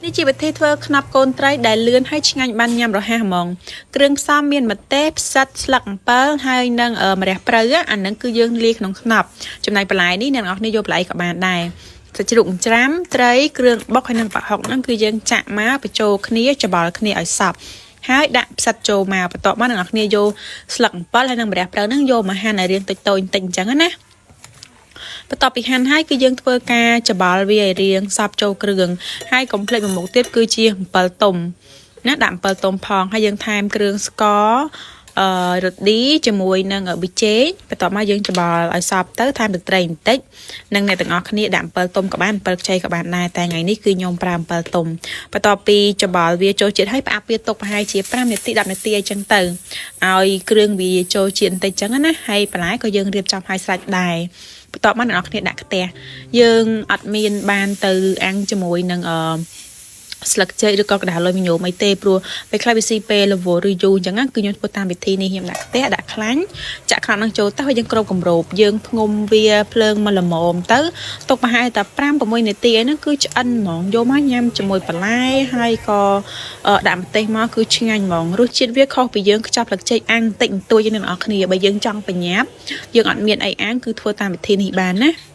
នេះជាវិធីធ្វើខ្នុបកូនត្រីដែលលឿនហើយឆ្ងាញ់បានញ៉ាំរហ័សហ្មងគ្រឿងផ្សំមានម្ទេសផ្សិតស្លឹកអំពិលហើយនិងម្រះព្រៅអាហ្នឹងគឺយើងលាយក្នុងខ្នុបចំណែកបន្លែនេះអ្នកនរគ្នាយកបន្លែក៏បានដែរសាច់ជ្រូកចិញ្ច្រាំត្រីគ្រឿងបុកហើយនិងប្រហុកហ្នឹងគឺយើងចាក់មកបញ្ចូលគ្នាច្បល់គ្នាឲ្យសព្វហើយដាក់ផ្សិតចូលមកបន្ទាប់មកអ្នកនរគ្នាយកស្លឹកអំពិលហើយនិងម្រះព្រៅហ្នឹងយកមកហាន់ឲ្យរាងតូចៗបន្តិចអញ្ចឹងណាបន្ទាប់ពីហាន់ហើយគឺយើងធ្វើការច្បល់វាឲ្យរាងសព្វចូលគ្រឿងហើយកុំភ្លេចមួយមុខទៀតគឺជាអំពិលទុំណាដាក់អំពិលទុំផងហើយយើងថែមគ្រឿងស្កររឌីជាមួយនឹងប៊ីចេងបន្ទាប់មកយើងច្បល់ឲ្យសព្វទៅថែមទឹកត្រីបន្តិចនិងអ្នកទាំងអស់គ្នាដាក់អំពិលទុំក៏បានអំពិលខ្ចីក៏បានដែរតែថ្ងៃនេះគឺខ្ញុំប្រើអំពិលទុំបន្ទាប់ពីច្បល់វាចូលជាតិហើយផ្អាប់វាទុកប្រហែលជា5នាទី10នាទីអីចឹងទៅឲ្យគ្រឿងវាចូលជាតិបន្តិចចឹងណាហើយបន្លែក៏យើងរៀបចំឲ្យស្រេចដែរបន្ទាប់មកអ្នកនរគ្នាដាក់ខ្ទះយើងអត់មានបានទៅអាំងជាមួយនឹងអឺស្លឹកចេកឬក៏ក្រដាសអាលុយមីញ៉ូមអីទេព្រោះពេលខ្លះវាស៊ីពេលរវល់ឬយូរអញ្ចឹងណាគឺខ្ញុំធ្វើតាមវិធីនេះខ្ញុំដាក់ខ្ទះដាក់ខ្លាញ់ចាក់ខ្នោះនឹងចូលទៅហើយយើងគ្របគម្របយើងផ្ងំវាភ្លើងមកល្មមទៅទុកប្រហែលតែ5 6នាទីអីហ្នឹងគឺឆ្អិនហ្មងយកមកញ៉ាំជាមួយបន្លែហើយក៏ដាក់ម្ទេសមកគឺឆ្ងាញ់ហ្មងរសជាតិវាខុសពីយើងខ្ចប់ស្លឹកចេកអាំងតិចបន្តួចយើងអ្នកនរគ្នាបើយើងចង់ប្រញាប់យើងអត់មានអីអាំងគឺធ្វើតាមវិធីនេះបានណា។